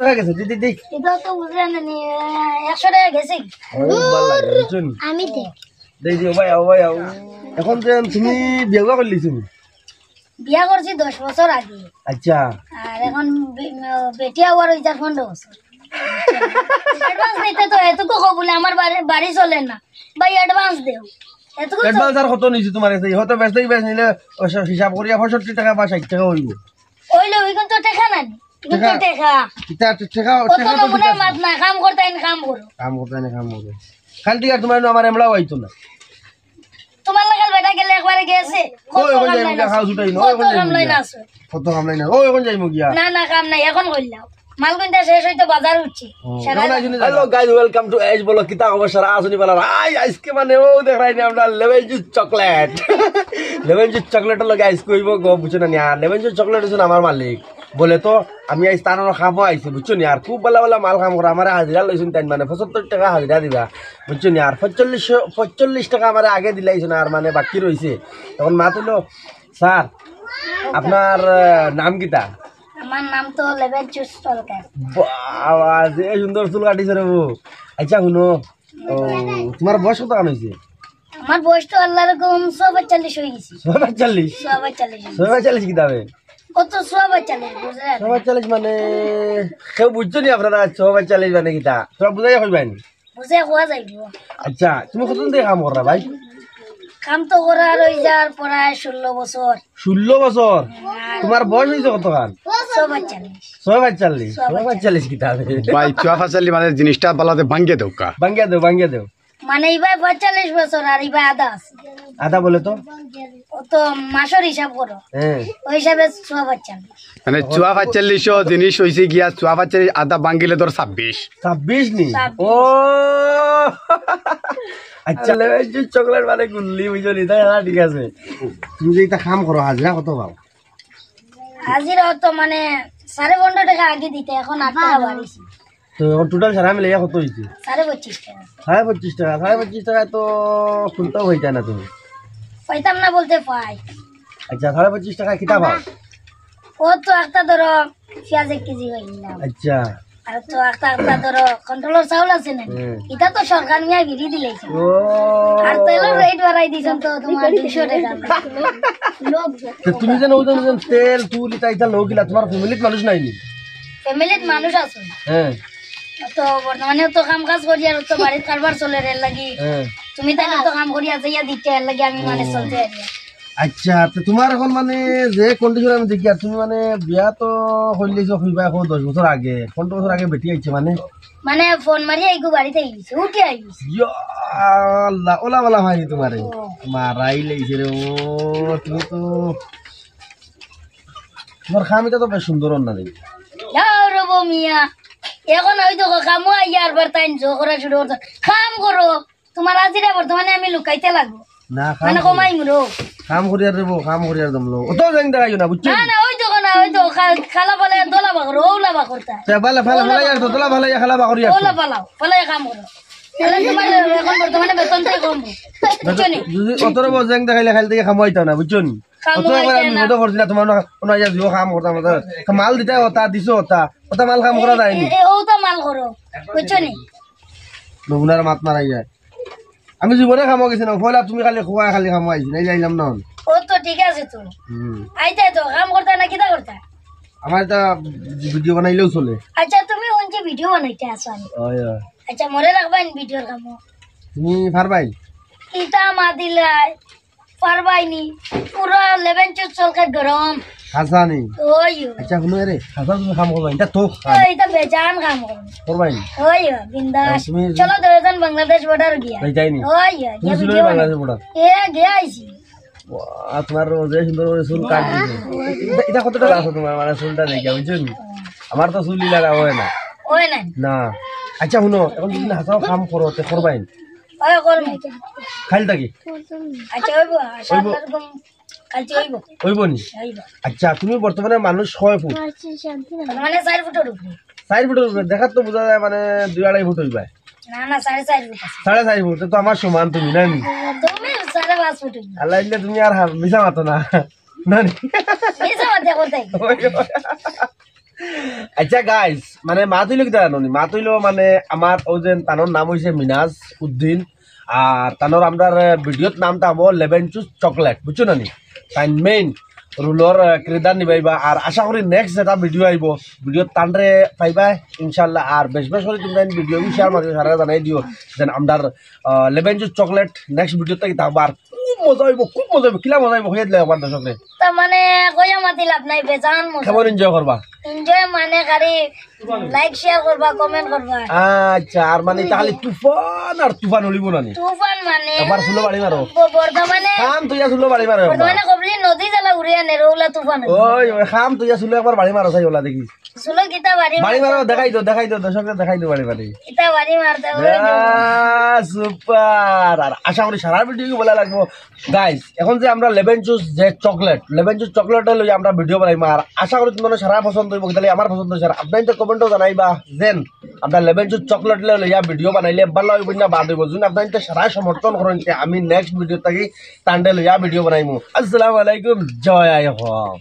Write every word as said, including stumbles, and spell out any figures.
হয়ে গেছে, দি, দি, দি। এটা তো বুঝলেন না, নি-, একশো টাকা গেছে কি? ও, ভালো লাগে, বুঝছো নি? আমি দেই। দেই, দি, ও ভাই, ও ভাই, ও। এখন যে তুমি বিয়া করলি তুমি? বিয়া করছি দশ বছর আগে। আচ্ছা। আর এখন বে-, বেটি আবার ওই যার পনেরো বছর। অ্যাডভান্স দিতে তো এটুকু কো বলে আমার বাড়ি, বাড়ি চলে না। ভাই, অ্যাডভান্স দেও। এটুকু তো অ্যাডভান্স আর কত নিছি তোমার কাছে? হয়তো বেচতেই বেচ নিলে ওই সব হিসাব করিয়া পঁয়ষট্টি টাকা বা ষাট টাকা হইব। ওইলে ওই কিন্তু টাকা না নি। কিন্তু টাকা। টাকা। এটা টাকা, কত টাকা তো নমুনা ঠিক আছে। মাত না, কাম করতে আইন কাম করো। কাম করতে আইন কাম করো। খালি ঠিক আছে, তোমার আমার এমলাও আইতো না। তোমার লাগাল বেটা গেলে একবারে গেছে। কত ওই, ওই কাম যাই, নাই মুখে না খাওয়া আছে। ছুটাই না, ওই, কত ওই যাই কাম নাই মুখে। না আছে। কত কাম নাই না। ওই, ওই যাই মুখিয়া। না, না, কাম নাই, এখন কইলাম। মালগুনটা শেষ হইতো বাজার উঠছে। ও, সারা এখন রাত। আইসুনি Hello guys, welcome to Edge Vlog। কিতা খবর সারা? আইসুনি বালা? আই, আজকে মানে ও দেখ রাইনি আমরা lemon juice chocolate. Lemon juice চকলেটর লগে আইস কইব গো, বুঝছো না নি? আর লেমন জুস চকলেট হইছে আমার মালিক। বলে তো আমি আইস তানোর খামো আইছি, বুঝছো নি? আর খুব ভালা ভালা মাল কাম করে, আমারে হাজিরা লইছুন তাইন, মানে পঁচাত্তর টাকা হাজিরা দিবা, বুঝছো নি? আর পঁয়তাল্লিশ, পঁয়তাল্লিশ টাকা আমারে আগে দিলাইছুন, আর মানে বাকি রইছে। তখন মাত অইলো, স্যার, আপনার, আহ, নাম কিতা? আমার নাম তো লেমন জুস চকলেট। বাবা, যে সুন্দর চুল কাটিছে রে বউ। আচ্ছা, হুনো, ও, তোমার বয়স কত খান হইছে? আমার বয়স তো আল্লাহর হুকুম সওয়া পঁয়তাল্লিশ হয়ে গেছে। সওয়া পঁয়তাল্লিশ? সওয়া পঁয়তাল্লিশ হয়ে গেছে। সওয়া পঁয়তাল্লিশ কিতা বে? কত সওয়া পঁয়তাল্লিশ বুঝে না? সওয়া পঁয়তাল্লিশ মানে কেউ বুঝছো নি আপনারা সওয়া পঁয়তাল্লিশ মানে কিতা? তোরা বুঝাইয়া কইবায় নি? বুঝে কোয়া যাইব। আচ্ছা, তুমি কতদিন থেকে কাম কররা ভাই? কাম তো করার ওই যার প্রায় ষোলো বছর। ষোলো বছর? হ্যাঁ। তোমার বয়স হইছে কত খান? সওয়া পঁয়তাল্লিশ। সওয়া পঁয়তাল্লিশ? সওয়া পঁয়তাল্লিশ। সওয়া পঁয়তাল্লিশ কিতা বে? ভাই, সওয়া পঁয়তাল্লিশ মানে জিনিসটা বালাতে ভাঙ্গে দেও কা। ভাঙ্গে দেও, ভাঙ্গে দেও। মানে, ইবায় পঁয়তাল্লিশ বছর আর ইবায় আধা আছে। আধা বলে তো? ও তো মাসর হিসাব করো। হ্যাঁ। ওই হিসাবে সওয়া পঁয়তাল্লিশ। মানে, সওয়া পঁয়তাল্লিশ জিনিস হইছে গিয়া, সওয়া পঁয়তাল্লিশ আধা ভাঙ্গিলে ধর ছাব্বিশ। ছাব্বিশ নি? ছাব্বিশ। ও। আচ্ছা, লেমন জুস চকলেট মানে গুল্লি, বুঝছো নি? তাই না? ঠিক আছে। তুমি যে এটা কাম করো, হাজিরা কত পাও? হাজিরা তো মানে সাড়ে পনেরো টাকা আগে দিতে, এখন আট টাকা বাড়িছে। তো এখন টোটাল সারা মিলাইয়া কত হইছে? সাড়ে পঁচিশ টাকা। সাড়ে পঁচিশ টাকা, সাড়ে পঁচিশ টাকা তো কুন্তাও পাইতা না তুমি। পাইতাম না বলতে পাই। আচ্ছা, সাড়ে পঁচিশ টাকা কিতা পাও? ও তো একটা ধরো পেঁয়াজ এক কেজি পাইলাম। আচ্ছা। আর তো একটা, একটা ধরো কন্ট্রোলর চাউল আছে না? হুম। এটা তো সরকার মিয়া বিড়ি দিলাইছে। ও। আর তেলর রেট বাড়াই দিছইন তো তোমার দুইশো টাকা। তো তুমি যেন ওই যে তেল, তুল, ইটা, ইটা লও কিলা, তোমার ফ্যামিলিত মানুষ নাই নি? ফ্যামিলিত মানুষ আছে। হ্যাঁ। তো বর্তমানে তো কাম কাজ করি আর তো বাড়ির কারবার চলে এর লাগি। হ্যাঁ। তুমি তাইলে তো কাম করি আছে, ইয়া দিতে এর লাগি আমি মানে ও। চলতে আছি। আচ্ছা, তো তোমার এখন মানে যে কন্ডিশন আমি দেখি, আর তুমি মানে বিয়া তো করলে যে হইবা এখন দশ বছর আগে, পনেরো বছর আগে বেটি আইছে মানে? মানে ফোন মারি আইগু বাড়িতে আইছে, উঠে আইছে। ইয়া আল্লাহ, ওলা বালা হয়নি তোমারে? ও। মারাই লাইছে রে ও, তুমি তো তোমার খামিটা তো বেশ সুন্দর অন্য দেখি। যাও রে বউ মিয়া, এখন ওই দেখো কামো আইয়া আরবার তাইন জো করা শুরু করছে। কাম করো, তোমার হাজিরা বর্তমানে আমি লুকাইতে লাগবো। না, কাম মানে করি। কমাই মুরো। কাম করি আর দেবো, কাম করি আর দমলো। অত জেং দেখাইও না, বুঝছো? না, না, ওই দেখো না, ওই তো খা-, খালা বলে দোলা বাকর, ওলা বাকর তা। তে বালা, ফালা, ওলা ফালা বাকর। আর দোলা ফালা, ইয়া খালা বাকরি আর ওলা তো। ফালাও, ফালাই কাম করো। তাহলে তোমার এখন বর্তমানে বেতন তো কম। বুঝছো নি? যদি অতর বড় জেং দেখাইলে খালি থেকে কামাইতাম না, বুঝছো নি? কাম অত একবার আমি হইতে না। বিপদে পড়ছি না, তোমার না, কোনো ইয়া দিও কাম করতাম না। তো মাল দিতে হতা, দিছো হতা। অত মাল কাম করা যায়নি। এ, এ, ও তো মাল করো, বুঝছো নি? নমুনার মাত মারাই যায়। আমি জীবনে কামো গেছি না, পয়লা তুমি খালি খোয়া খালি কামো আইছি, নাই যাইলাম না। ও তো ঠিক আছে তো। হুম। আইতে তো কাম করতে না কিতা করতে? আমার এটা ভিডিও বানাইলেও চলে। আচ্ছা, তুমি কোন যে ভিডিও বানাইতে আসো আমি? ওই, ওই। আচ্ছা, মরে রাখবা ইন ভিডিওর কামো। তুমি পারবাই? ইটা মাদিলাই পারবাই নি? পুরা লেবেন চুট চলকে গরম। হাসানি। ওই। আচ্ছা, হুনো রে, হাসা তুমি কাম করবা, এটা তো কাম। ওই, এটা বেজান কাম করো। করবাই নি? ওই, বিন্দাস। আর তুমি চলো, দুইজন বাংলাদেশ বর্ডার গিয়া। যাইতাই নি? ওই, গিয়া তুমি ছিল ভিডিও বাংলাদেশ বর্ডার? এ, গিয়া আইছি। ওয়া, তোমার যে সুন্দর করে চুল কাট দিছে। এটা, এটা কত টাকা আছে তোমার, মানে, চুলটা দেখে, বুঝছো নি? আমার তো চুল ইলা হয় না। হয় না। না। আচ্ছা, হুনো, এখন যদি হাসাও কাম করো, তে করবাই নি? ওই, করবো। খাইল থাকি? আচ্ছা, ওইব, আচ্ছা, ওইব। আপনার ঘুম কালকে ওইব। ওইব নি? ওইব। আচ্ছা, তুমি বর্তমানে মানুষ কয় ফুট? মানে, চার ফুটের উপরে। চার ফুটের উপরে? দেখার তো বোঝা যায়, মানে, দুই আড়াই ফুট হইবা। না, না, সাড়ে চার ফুট আছে। সাড়ে চার ফুট, তো আমার সমান তুমি, না নি? তুমি সাড়ে পাঁচ ফুট হইবা। আল্লাহ, ইল্লে তুমি আর হাম-, মিছা মাতো না। না নি? মিছা মাতে কোথায়? ওই, ওই। আচ্ছা গাইস, মানে মাত অইলো কিতা জানো নি? মাত অইলো মানে আমার অউ যে তানর নাম অইছে মিনাজ উদ্দিন, আর তানর আমরার ভিডিওর নামটা অইবো লেমন জুস চকলেট, বুঝছো না নি? তাইন মেইন রুলর আহ, কিরদার নিবাইবা। আর আশা করি নেক্সট যেটা ভিডিও আইবো, ভিডিও তানরে পাইবা ইনশাআল্লাহ। আর বেশ বেশ করি তুমরা ভিডিও শেয়ার মারিও, সারা জানাই দিও যেন আমরার lemon juice chocolate next video থাকি থাকবা। আর খুব মজা অইবো, খুব মজা অইবো। কিলা মজা অইবো কইয়া দিলে একবার দর্শকরে। তার মানে কইয়া মাতি লাভ নাই, বেজান মজা। কেমন এনজয় করবা? এনজয় মানে খালি লাইক শেয়ার করবা, কমেন্ট করবা। আচ্ছা, আর মানে তাহলে তুফান আর তুফান উড়িবো না নি? তুফান মানে একবার চুলো বাড়ি মারো। ব- বর্তমানে কাম তুইয়া চুলো বাড়ি মারো একবার। বর্তমানে কবলি নদী জ্বালা উড়িয়া নেরৌলা তুফান। ওই ওই কাম তুইয়া চুলো একবার বাড়ি মারো চাই ওলা দেখি। চুলো কিতা বাড়ি বাড়ি মারো, দেখাই দো, দেখাই দো, দর্শকরে দেখাই দো বাড়ি বাড়ি। কিতা বাড়ি মারতে হবে? সুপার। আর আশা করি সারা ভিডিও ভালা লাগবো। গাইস, এখন যে আমরা লেমন জুস যে চকলেট, লেমন জুস চকলেট লইয়া আমরা ভিডিও বানাইমু, আর আশা করি তুমরা সারা পছন্দ অইবো, তাহলে আমার পছন্দ অইছে। আর আপনারা তো কমেন্টও জানাইবা যেন আমরা লেমন জুস চকলেট লইয়া ভিডিও বানাইলে ভালা অইবো না বাদ অইবো। যদি আপনারা সারা সমর্থন করইন, তে আমি নেক্সট ভিডিও থাকি তানরে লইয়া ভিডিও বানাইমু। আসসালামু আলাইকুম, জয় আই অসম।